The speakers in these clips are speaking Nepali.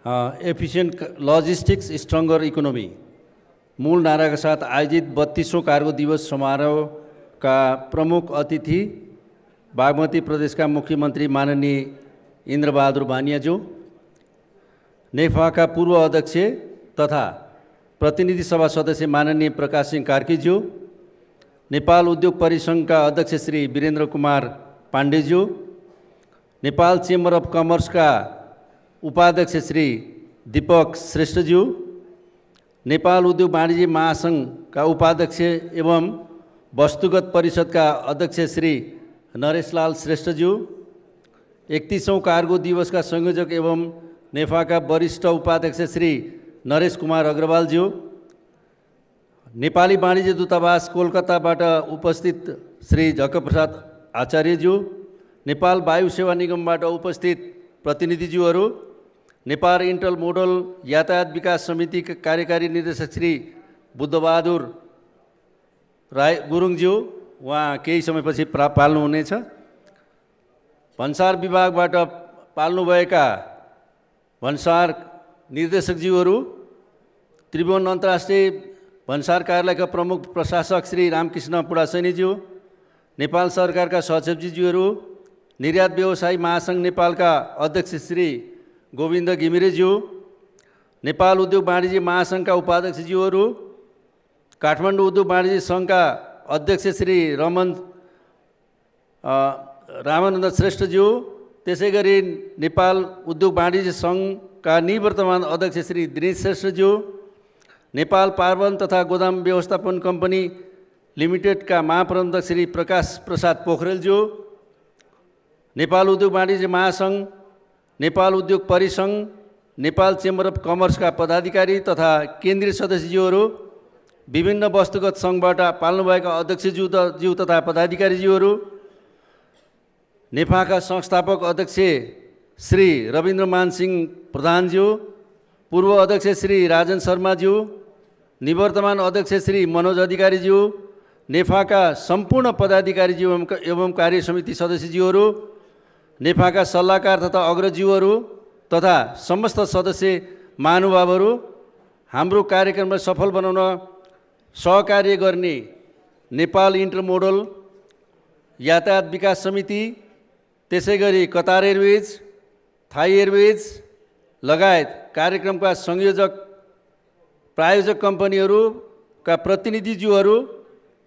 एफिसिएंट लॉजिस्टिक्स स्ट्रंगर इकोनॉमी मूल नारा के साथ आयोजित 32वां कार्गो दिवस समारोह का प्रमुख अतिथि बागमती प्रदेश का मुख्यमंत्री माननीय इंद्रबहादुर बानियाज्यू, नेफा का पूर्व अध्यक्ष तथा प्रतिनिधि सभा सदस्य माननीय प्रकाश सिंह कार्कीज्यू, नेपाल उद्योग परिसंघ का अध्यक्ष श्री वीरेंद्र कुमार पांडेज्यू, नेपाल चेम्बर अफ कमर्स का उपाध्यक्ष श्री दीपक श्रेष्ठज्यू, नेपाल उद्योग वाणिज्य महासंघ का उपाध्यक्ष एवं वस्तुगत परिषद का अध्यक्ष श्री नरेशलाल श्रेष्ठज्यू, 31वां कार्गो दिवस का संयोजक एवं नेफा का वरिष्ठ उपाध्यक्ष श्री नरेश कुमार अग्रवालज्यू, नेपाली वाणिज्य दूतावास कोलकाताबाट उपस्थित श्री झक्कप्रसाद आचार्यज्यू, नेपाल वायु सेवा निगमबाट उपस्थित प्रतिनिधिज्यूहरू, नेपाल इंटर मोडल यातायात विकास समिति का कार्यकारी निर्देशक श्री बुद्धबहादुर राय गुरुङज्यू, उहाँ केही समयपछि पाल्नुहुनेछ, भन्सार विभागबाट पाल्नुभएका भन्सार निर्देशकज्यूहरू, त्रिभुवन अन्तर्राष्ट्रिय भन्सार कार्यालयका प्रमुख प्रशासक श्री रामकृष्ण पुडासैनीज्यू, नेपाल सरकारका सचिवज्यूहरू, निर्यात व्यवसायी महासंघ नेपालका अध्यक्ष श्री गोविन्द घिमिरेज्यू, नेपाल उद्योग वाणिज्य महासंघका उपाध्यक्षज्यूहरू, काठमाडौँ उद्योग वाणिज्य सङ्घका अध्यक्ष श्री रामानन्द श्रेष्ठज्यू, त्यसैगरी नेपाल उद्योग वाणिज्य सङ्घका निवर्तमान अध्यक्ष श्री दिनेश श्रेष्ठज्यू, नेपाल पार्वन तथा गोदाम व्यवस्थापन कम्पनी लिमिटेडका महाप्रबन्धक श्री प्रकाश प्रसाद पोखरेलज्यू, नेपाल उद्योग वाणिज्य महासंघ, नेपाल उद्योग परिसंघ, नेपाल चेम्बर अफ कमर्सका पदाधिकारी तथा केन्द्रीय सदस्यज्यूहरू, विभिन्न वस्तुगत सङ्घबाट पाल्नुभएका अध्यक्षज्यू तथा पदाधिकारीज्यूहरू, नेफाका संस्थापक अध्यक्ष श्री रविन्द्रमान सिंह प्रधानज्यू, पूर्व अध्यक्ष श्री राजन शर्माज्यू, निवर्तमान अध्यक्ष श्री मनोज अधिकारीज्यू, नेफाका सम्पूर्ण पदाधिकारीज्यू एवं कार्य समिति सदस्यज्यूहरू, नेफाका सल्लाहकार तथा अग्रज्यूहरू तथा समस्त सदस्य महानुभावहरू, हाम्रो कार्यक्रमलाई सफल बनाउन सहकार्य गर्ने नेपाल इंटरमोडल यातायात विकास समिति, त्यसैगरी कतार एयरवेज, थाई एयरवेज लगायत कार्यक्रमका संयोजक प्रायोजक कम्पनीहरूका प्रतिनिधिज्यूहरू,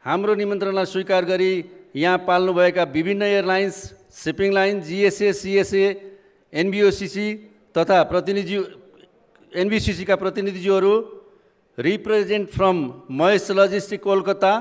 हाम्रो निमन्त्रणलाई स्वीकार गरी यहाँ पाल्नुभएका विभिन्न airlines, shipping line, GSA, CSA, NBOCC तथा एनबीसीसी का प्रतिनिधिज्यूहरू, represent from Mahesh logistic Kolkata,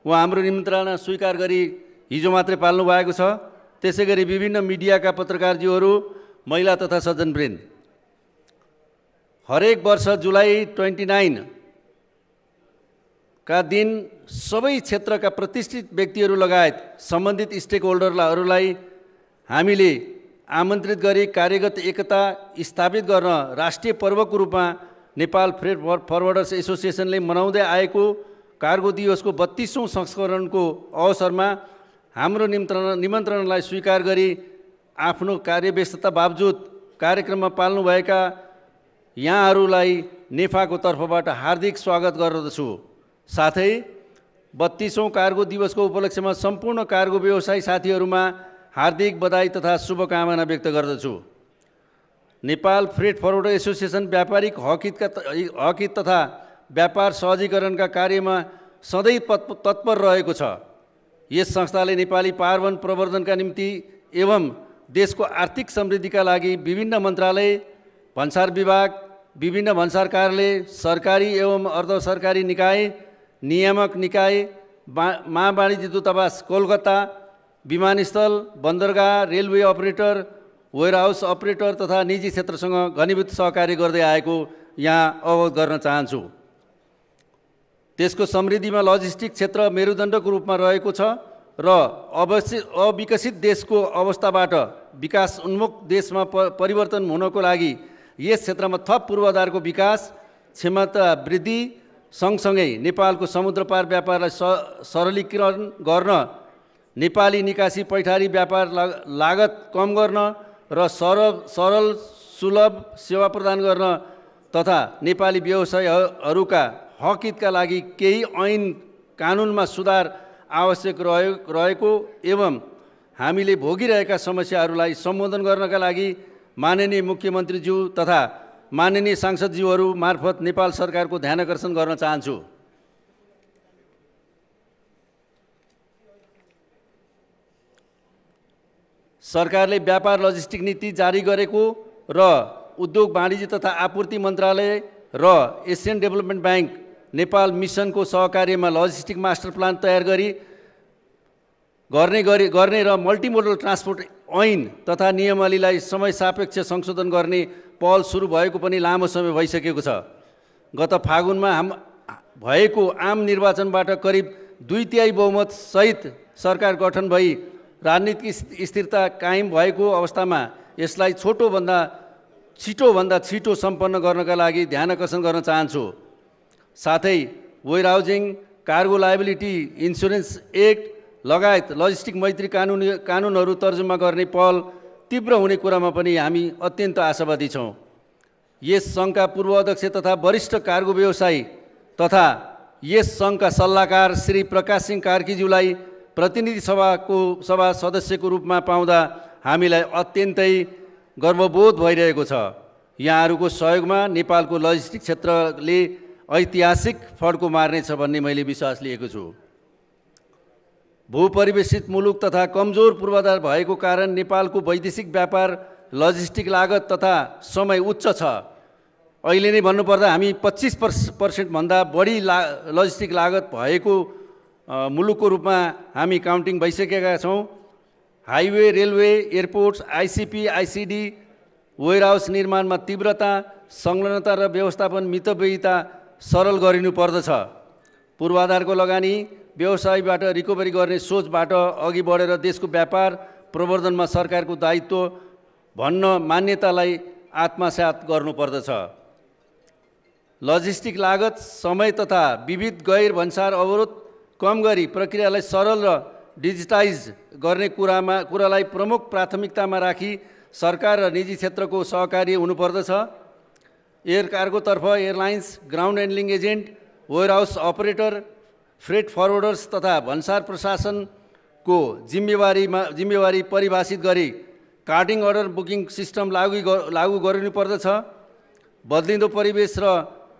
उहाँ हाम्रो निमन्त्रणा स्वीकार गरी हिजो मात्रै पाल्नु भएको छ, त्यसैगरी विभिन्न मिडियाका पत्रकारज्यूहरू, महिला तथा सज्जनवृन्द, हरेक वर्ष जुलाई 29 का दिन सबै क्षेत्रका प्रतिष्ठित व्यक्तिहरू लगायत सम्बन्धित स्टेक होल्डरहरूलाई हामीले आमन्त्रित गरी कार्यगत एकता स्थापित गर्न राष्ट्रिय पर्वको रूपमा नेपाल फ्रेट फरवर्डर्स एसोसिएसनले मनाउँदै आएको कार्गो दिवसको 32वां संस्करणको अवसरमा हाम्रो निमन्त्रणलाई स्वीकार गरी आफ्नो कार्यव्यस्तता बावजुद कार्यक्रममा पाल्नुभएका यहाँहरूलाई नेफाको तर्फबाट हार्दिक स्वागत गर्दछु। साथै 32वां कार्गो दिवसको उपलक्ष्यमा सम्पूर्ण कार्गो व्यवसायी साथीहरूमा हार्दिक बधाई तथा शुभकामना व्यक्त गर्दछु। नेपाल फ्रेट फरवर्डर एसोसिएसन व्यापारिक हकित तथा व्यापार सहजीकरणका कार्यमा सधैँ तत्पर रहेको छ। यस संस्थाले नेपाली पार्वन प्रवर्धनका निम्ति एवं देशको आर्थिक समृद्धिका लागि विभिन्न मन्त्रालय, भन्सार विभाग, विभिन्न भन्सार कार्यालय, सरकारी एवं अर्ध सरकारी निकाय, नियामक निकाय, महावाणिज्य दूतावास कोलकाता, विमानस्थल, बन्दरगाह, रेलवे अपरेटर, वेयरहाउस अपरेटर तथा निजी क्षेत्रसँग घनीभूत सहकार्य गर्दै आएको यहाँ अवगत गर्न चाहन्छु। देशको समृद्धिमा लजिस्टिक क्षेत्र मेरुदण्डको रूपमा रहेको छ र अविकसित देशको अवस्थाबाट विकास उन्मुख देशमा परिवर्तन हुनको लागि यस क्षेत्रमा थप पूर्वाधारको विकास, क्षमता वृद्धि सँगसँगै नेपालको समुद्रपार व्यापारलाई सरलीकरण गर्न, नेपाली निकासी पैठारी व्यापार लागत कम गर्न र सरल सुलभ सेवा प्रदान गर्न तथा नेपाली व्यवसायहरूका हकहितका लागि केही ऐन कानुनमा सुधार आवश्यक रहेको एवं हामीले भोगिरहेका समस्याहरूलाई सम्बोधन गर्नका लागि माननीय मुख्यमन्त्रीज्यू तथा माननीय सांसदज्यूहरू मार्फत नेपाल सरकारको ध्यानाकर्षण गर्न चाहन्छु। सरकारले व्यापार लजिस्टिक नीति जारी गरेको र उद्योग वाणिज्य तथा आपूर्ति मन्त्रालय र एसियन डेभलपमेन्ट ब्याङ्क नेपाल मिसनको सहकार्यमा लजिस्टिक मास्टर प्लान तयार गर्ने र मल्टिमोडल ट्रान्सपोर्ट ऐन तथा नियमावलीलाई समय सापेक्ष संशोधन गर्ने पहल सुरु भएको पनि लामो समय भइसकेको छ। गत फागुनमा भएको आम निर्वाचनबाट करिब 2/3 बहुमत सहित सरकार गठन भई राजनीतिक स्थिरता कायम भएको अवस्थामा यसलाई छिटोभन्दा छिटो सम्पन्न गर्नका लागि ध्यानाकर्षण गर्न चाहन्छु। साथै वेयरहाउजिङ, कार्गो लायबिलिटी इन्स्योरेन्स एक्ट लगायत लजिस्टिक मैत्री कानुनहरू तर्जुमा गर्ने पहल तीव्र हुने कुरामा पनि हामी अत्यन्त आशावादी छौँ। यस सङ्घका पूर्व अध्यक्ष तथा वरिष्ठ कार्गो व्यवसायी तथा यस सङ्घका सल्लाहकार श्री प्रकाश सिंह कार्कीज्यूलाई प्रतिनिधि सभा सदस्यको रूपमा पाउँदा हामीलाई अत्यन्तै गर्वबोध भइरहेको छ। यहाँहरूको सहयोगमा नेपालको लजिस्टिक क्षेत्रले ऐतिहासिक फड्को मार्नेछ भन्ने मैले विश्वास लिएको छु। भूपरिवेशित मुलुक तथा कमजोर पूर्वाधार भएको कारण नेपालको वैदेशिक व्यापार लजिस्टिक लागत तथा समय उच्च छ। अहिले नै भन्नुपर्दा हामी 25% भन्दा बढी लजिस्टिक लागत भएको मुलुकको रूपमा हामी काउन्टिङ भइसकेका छौँ। Highway, railway, airports, आइसिपी, ICD, warehouse निर्माणमा तीव्रता, संलग्नता र व्यवस्थापन मितव्ययिता सरल गरिनु पर्दछ। पूर्वाधारको लगानी व्यवसायबाट रिकभरी गर्ने सोचबाट अघि बढेर देशको व्यापार प्रवर्धनमा सरकारको दायित्व भन्न मान्यतालाई आत्मसात गर्नुपर्दछ। लजिस्टिक लागत, समय तथा विविध गैर भन्सार अवरोध कम गरी प्रक्रियालाई सरल र डिजिटाइज गर्ने कुरालाई प्रमुख प्राथमिकतामा राखी सरकार र निजी क्षेत्रको सहकार्य हुनुपर्दछ। एयर कार्गोतर्फ airlines, ground handling agent, warehouse operator, freight forwarders तथा भन्सार प्रशासनको जिम्मेवारी परिभाषित गरी कार्टिङ अर्डर बुकिङ सिस्टम लागू गरिनुपर्दछ। बदलिँदो परिवेश र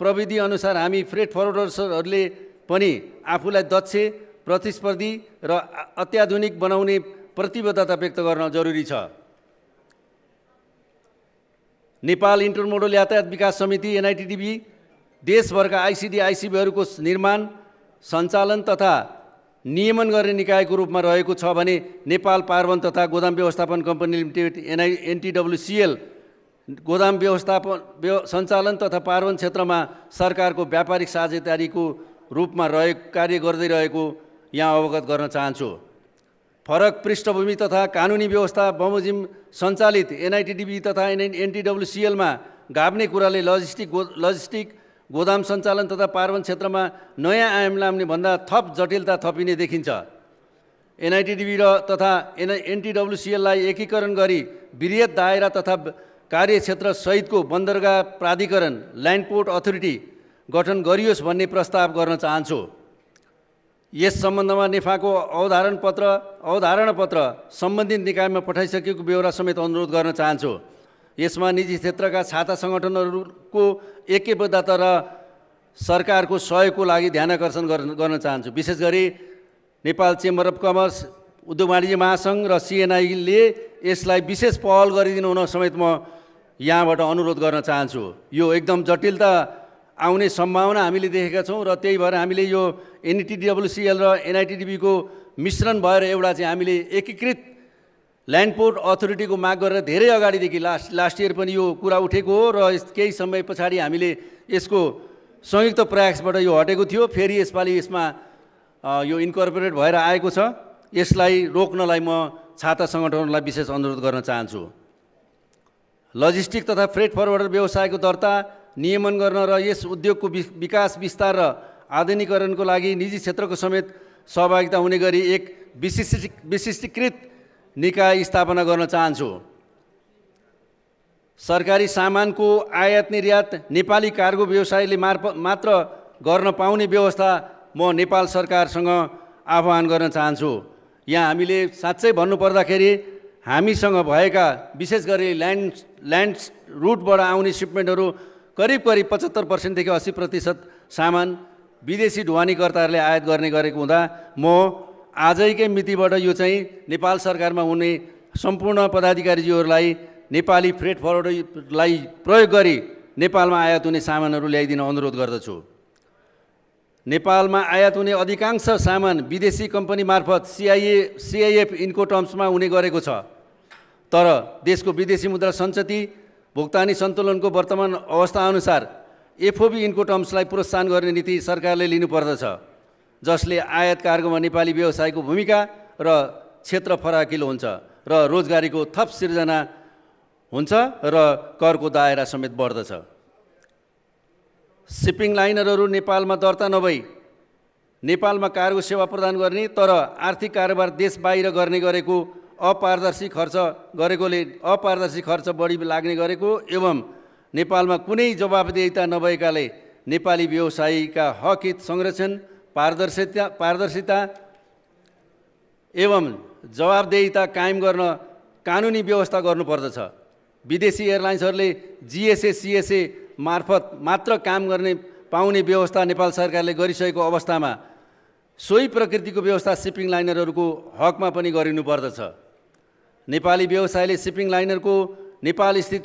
प्रविधि अनुसार हामी फ्रेट फरवर्डर्सहरूले पनि आफूलाई दक्ष, प्रतिस्पर्धी र अत्याधुनिक बनाउने प्रतिबद्धता व्यक्त गर्न जरुरी छ। नेपाल इन्टरमोडल यातायात विकास समिति NITDB देशभरका आइसिडी आइसिबीहरूको निर्माण, सञ्चालन तथा नियमन गर्ने निकायको रूपमा रहेको छ भने नेपाल पार्वन तथा गोदाम व्यवस्थापन कम्पनी लिमिटेड NTWCL गोदाम व्यवस्थापन सञ्चालन तथा पार्वन क्षेत्रमा सरकारको व्यापारिक साझेदारीको रूपमा कार्य गर्दै रहेको यहाँ अवगत गर्न चाहन्छु। फरक पृष्ठभूमि तथा कानुनी व्यवस्था बमोजिम सञ्चालित NITDB तथा NTWCL मा गाभ्ने कुराले लजिस्टिक गोदाम सञ्चालन तथा पार्वन क्षेत्रमा नयाँ आयाम ल्याउने भन्दा थप जटिलता थपिने देखिन्छ। NITDB तथा NTWCL लाई एकीकरण गरी वृहत दायरा तथा कार्यक्षेत्र सहितको बन्दरगाह प्राधिकरण ल्यान्ड पोर्ट अथोरिटी गठन गरियोस् भन्ने प्रस्ताव गर्न चाहन्छु। यस सम्बन्धमा नेफाको अवधारणा पत्र सम्बन्धित निकायमा पठाइसकेको ब्यौरा समेत अनुरोध गर्न चाहन्छु। यसमा निजी क्षेत्रका छाता सङ्गठनहरूको ऐक्यबद्धता र सरकारको सहयोगको लागि ध्यानाकर्षण गर्न चाहन्छु। विशेष गरी नेपाल चेम्बर अफ कमर्स, उद्योग वाणिज्य महासङ्घ र CNI ले यसलाई विशेष पहल गरिदिनु हुन समेत म यहाँबाट अनुरोध गर्न चाहन्छु। यो एकदम जटिलता आउने सम्भावना हामीले देखेका छौँ र त्यही भएर हामीले यो NTWCL र NITDB को मिश्रण भएर एउटा चाहिँ हामीले एकीकृत ल्यान्ड पोर्ट अथोरिटीको माग गरेर धेरै अगाडिदेखि लास्ट इयर पनि यो कुरा उठेको हो र केही समय पछाडि हामीले यसको संयुक्त प्रयासबाट यो हटेको थियो। फेरि यसपालि यसमा यो इन्कर्पोरेट भएर आएको छ। यसलाई रोक्नलाई म छाता सङ्गठनहरूलाई विशेष अनुरोध गर्न चाहन्छु। लजिस्टिक तथा फ्रेट फरवर्डर व्यवसायको दर्ता, नियमन गर्न र यस उद्योगको विकास विस्तार र आधुनिकीकरणको लागि निजी क्षेत्रको समेत सहभागिता हुने गरी एक विशिष्टीकृत निकाय स्थापना गर्न चाहन्छु। सरकारी सामानको आयात निर्यात नेपाली कार्गो व्यवसायले मात्र गर्न पाउने व्यवस्था म नेपाल सरकारसँग आह्वान गर्न चाहन्छु। यहाँ हामीले साँच्चै भन्नुपर्दाखेरि हामीसँग भएका विशेष गरी ल्यान्ड रुटबाट आउने सिपमेन्टहरू करिब 75% देखि 80% सामान विदेशी ढुवानीकर्ताहरूले आयात गर्ने गरेको हुँदा म आजैकै मितिबाट यो चाहिँ नेपाल सरकारमा हुने सम्पूर्ण पदाधिकारीज्यूहरूलाई नेपाली फ्रेट फरवर्डरलाई प्रयोग गरी नेपालमा आयात हुने सामानहरू ल्याइदिन अनुरोध गर्दछु। नेपालमा आयात हुने अधिकांश सामान विदेशी कम्पनी मार्फत CIF इन्कोटर्म्समा हुने गरेको छ। तर देशको विदेशी मुद्रा सञ्चति भुक्तानी सन्तुलनको वर्तमान अवस्थाअनुसार FOB इन्कोटर्म्सलाई प्रोत्साहन गर्ने नीति सरकारले लिनुपर्दछ, जसले आयात कार्गोमा नेपाली व्यवसायको भूमिका र क्षेत्र फराकिलो हुन्छ र रोजगारीको थप सिर्जना हुन्छ र करको दायरा समेत बढ्दछ। सिपिङ लाइनरहरू नेपालमा दर्ता नभई नेपालमा कार्गो सेवा प्रदान गर्ने तर आर्थिक कारोबार देश बाहिर गर्ने गरेको अपारदर्शी खर्च बढी लाग्ने गरेको एवं नेपालमा कुनै जवाबदेहिता नभएकाले नेपाली व्यवसायीका हक हित संरक्षण पारदर्शिता एवं जवाबदेहिता कायम गर्न कानुनी व्यवस्था गर्नुपर्दछ। विदेशी एयरलाइन्सहरूले GSA CSA मार्फत मात्र काम गर्ने पाउने व्यवस्था नेपाल सरकारले गरिसकेको अवस्थामा सोही प्रकृतिको व्यवस्था सिपिङ लाइनरहरूको हकमा पनि गरिनुपर्दछ। नेपाली व्यवसायले सिपिङ लाइनरको नेपाल स्थित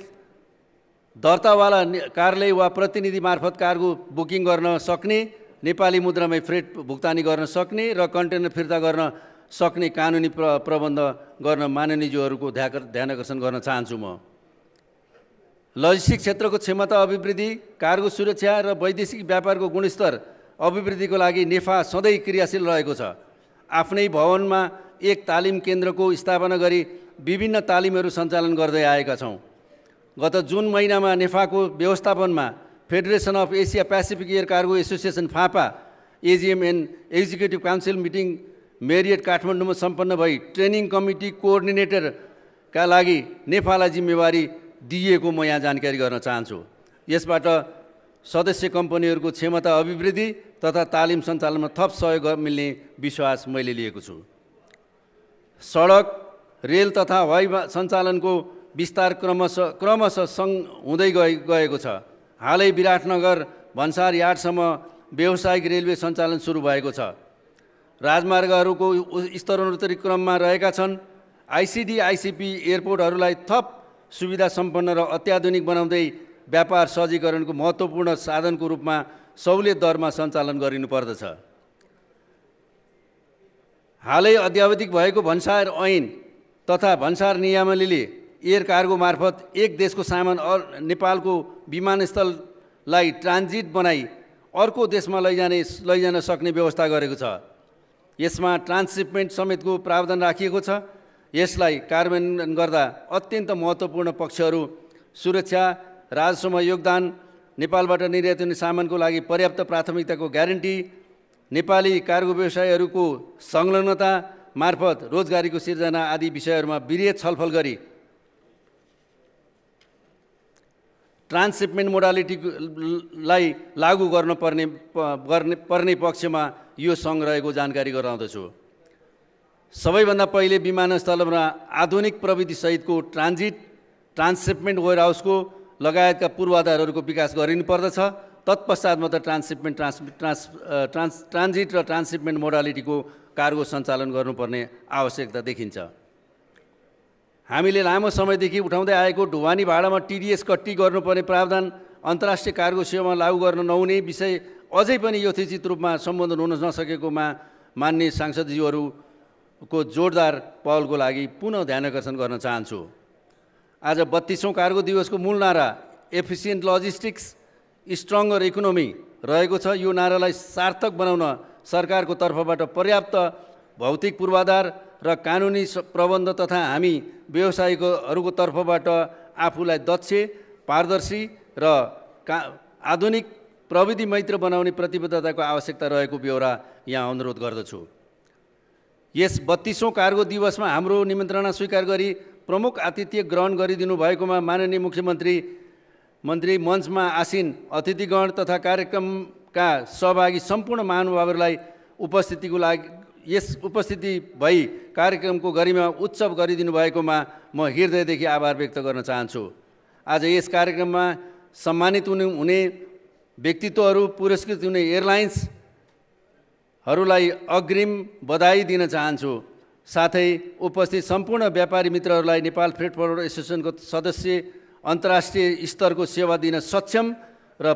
दर्तावाला कार्यालय वा प्रतिनिधि मार्फत कार्गो बुकिङ गर्न सक्ने, नेपाली मुद्रामै फ्रेट भुक्तानी गर्न सक्ने र कन्टेनर फिर्ता गर्न सक्ने कानुनी प्रबन्ध गर्न माननीयज्यूहरूको ध्यानकर्षण गर्न चाहन्छु। म लजिस्टिक क्षेत्रको क्षमता अभिवृद्धि, कार्गो सुरक्षा र वैदेशिक व्यापारको गुणस्तर अभिवृद्धिको लागि नेफा सधैँ क्रियाशील रहेको छ। आफ्नै भवनमा एक तालिम केन्द्रको स्थापना गरी विभिन्न तालिमहरू सञ्चालन गर्दै आएका छौँ। गत जुन महिनामा नेफाको व्यवस्थापनमा federation of Asia Pacific air cargo association FAPAA AGM and executive council meeting Marriott काठमाडौँमा सम्पन्न भई ट्रेनिङ कमिटी कोअर्डिनेटरका लागि नेफालाई जिम्मेवारी दिएको म यहाँ जानकारी गर्न चाहन्छु। यसबाट सदस्य कम्पनीहरूको क्षमता अभिवृद्धि तथा तालिम सञ्चालनमा थप सहयोग मिल्ने विश्वास मैले लिएको छु। सडक, रेल तथा हवाई सञ्चालनको विस्तार क्रमशः हुँदै गएको छ। हालै विराटनगर भन्सार यार्डसम्म व्यावसायिक रेलवे सञ्चालन सुरु भएको छ। राजमार्गहरूको स्तरोन्नति क्रममा रहेका छन्। ICD ICP एयरपोर्टहरूलाई थप सुविधा सम्पन्न र अत्याधुनिक बनाउँदै व्यापार सहजीकरणको महत्त्वपूर्ण साधनको रूपमा सहुलियत दरमा सञ्चालन गरिनुपर्दछ। हालै अद्यावधिक भएको भन्सार ऐन तथा भन्सार नियमावलीले एयर कार्गो मार्फत एक देशको सामान नेपालको विमानस्थललाई ट्रान्जिट बनाई अर्को देशमा लैजान सक्ने व्यवस्था गरेको छ। यसमा ट्रान्ससिपमेन्ट समेतको प्रावधान राखिएको छ। यसलाई कार्यान्वयन गर्दा अत्यन्त महत्त्वपूर्ण पक्षहरू सुरक्षा, राजस्वमा योगदान, नेपालबाट निर्यात हुने सामानको लागि पर्याप्त प्राथमिकताको ग्यारेन्टी, नेपाली कार्गो व्यवसायहरूको संलग्नता मार्फत रोजगारीको सिर्जना आदि विषयहरूमा विस्तृत छलफल गरी ट्रान्ससिपमेन्ट मोडालिटीलाई लागू गर्न पर्ने पक्षमा यो सङ्घ रहेको जानकारी गराउँदछु। सबैभन्दा पहिले विमानस्थलमा आधुनिक प्रविधिसहितको ट्रान्ससिपमेन्ट वेयरहाउसको लगायतका पूर्वाधारहरूको विकास गरिनुपर्दछ। तत्पश्चात मात्र ट्रान्जिट र ट्रान्ससिपमेन्ट मोडालिटीको कार्गो सञ्चालन गर्नुपर्ने आवश्यकता देखिन्छ। हामीले लामो समयदेखि उठाउँदै आएको ढुवानी भाडामा TDS कट्टी गर्नुपर्ने प्रावधान अन्तर्राष्ट्रिय कार्गो सेवामा लागू गर्न नहुने विषय अझै पनि यथोचित रूपमा सम्बोधन हुन नसकेकोमा माननीय सांसदज्यूहरूको जोरदार पहलको लागि पुनः ध्यानकर्षण गर्न चाहन्छु। आज 32औं कार्गो दिवसको मूल नारा एफिसिएन्ट लजिस्टिक्स स्ट्रङ्गर इकोनोमी रहेको छ। यो नारालाई सार्थक बनाउन सरकारको तर्फबाट पर्याप्त भौतिक पूर्वाधार र कानुनी प्रबन्ध तथा हामी व्यवसायीहरूको तर्फबाट आफूलाई दक्ष, पारदर्शी र आधुनिक प्रविधि मैत्र बनाउने प्रतिबद्धताको आवश्यकता रहेको ब्यौरा यहाँ अनुरोध गर्दछु। यस 32औं कार्गो दिवसमा हाम्रो निमन्त्रणा स्वीकार गरी प्रमुख आतिथ्य ग्रहण गरिदिनु भएकोमा माननीय मुख्यमन्त्री मञ्चमा आसीन अतिथिगण तथा कार्यक्रमका सहभागी सम्पूर्ण महानुभावहरूलाई उपस्थिति भई कार्यक्रमको गरिमा उत्सव गरिदिनु भएकोमा म हृदयदेखि आभार व्यक्त गर्न चाहन्छु। आज यस कार्यक्रममा सम्मानित हुने व्यक्तित्वहरू, पुरस्कृत हुने एयरलाइन्सहरूलाई अग्रिम बधाई दिन चाहन्छु। साथै उपस्थित सम्पूर्ण व्यापारी मित्रहरूलाई नेपाल फ्रेट फरवर्ड एसोसिएसनको सदस्य अन्तर्राष्ट्रिय स्तरको सेवा दिन सक्षम र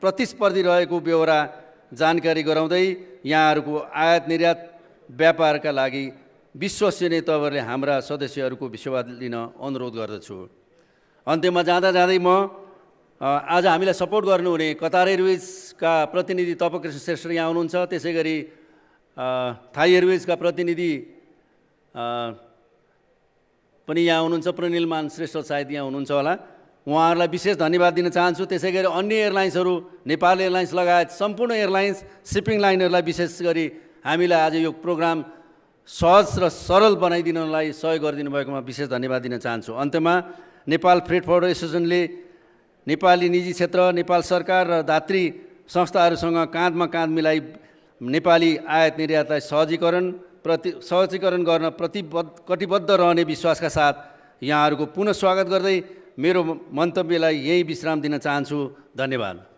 प्रतिस्पर्धी रहेको बेहोरा जानकारी गराउँदै यहाँहरूको आयात निर्यात व्यापारका लागि विश्वसनीय तवरले हाम्रा सदस्यहरूको सेवा लिन अनुरोध गर्दछु। अन्त्यमा जाँदै म आज हामीलाई सपोर्ट गर्नुहुने कतार एयरवेजका प्रतिनिधि तपकृष्ण श्रेष्ठ यहाँ हुनुहुन्छ, त्यसै गरी थाई एयरवेजका प्रतिनिधि पनि यहाँ हुनुहुन्छ, प्रणिलमान श्रेष्ठ सायद यहाँ हुनुहुन्छ होला, उहाँहरूलाई विशेष धन्यवाद दिन चाहन्छु। त्यसै गरी अन्य एयरलाइन्सहरू, नेपाल एयरलाइन्स लगायत सम्पूर्ण एयरलाइन्स सिपिङ लाइनहरूलाई विशेष गरी हामीलाई आज यो प्रोग्राम सहज र सरल बनाइदिनलाई सहयोग गरिदिनु भएकोमा विशेष धन्यवाद दिन चाहन्छु। अन्त्यमा नेपाल फ्रेट फरवर्ड एसोसिएसनले नेपाली निजी क्षेत्र, नेपाल सरकार र दात्री संस्थाहरूसँग काँधमा काँध मिलाई नेपाली आयात निर्यातलाई सहजीकरण गर्न कटिबद्ध रहने विश्वासका साथ यहाँहरूको पुनः स्वागत गर्दै मेरो मन्तव्यलाई यही विश्राम दिन चाहन्छु। धन्यवाद।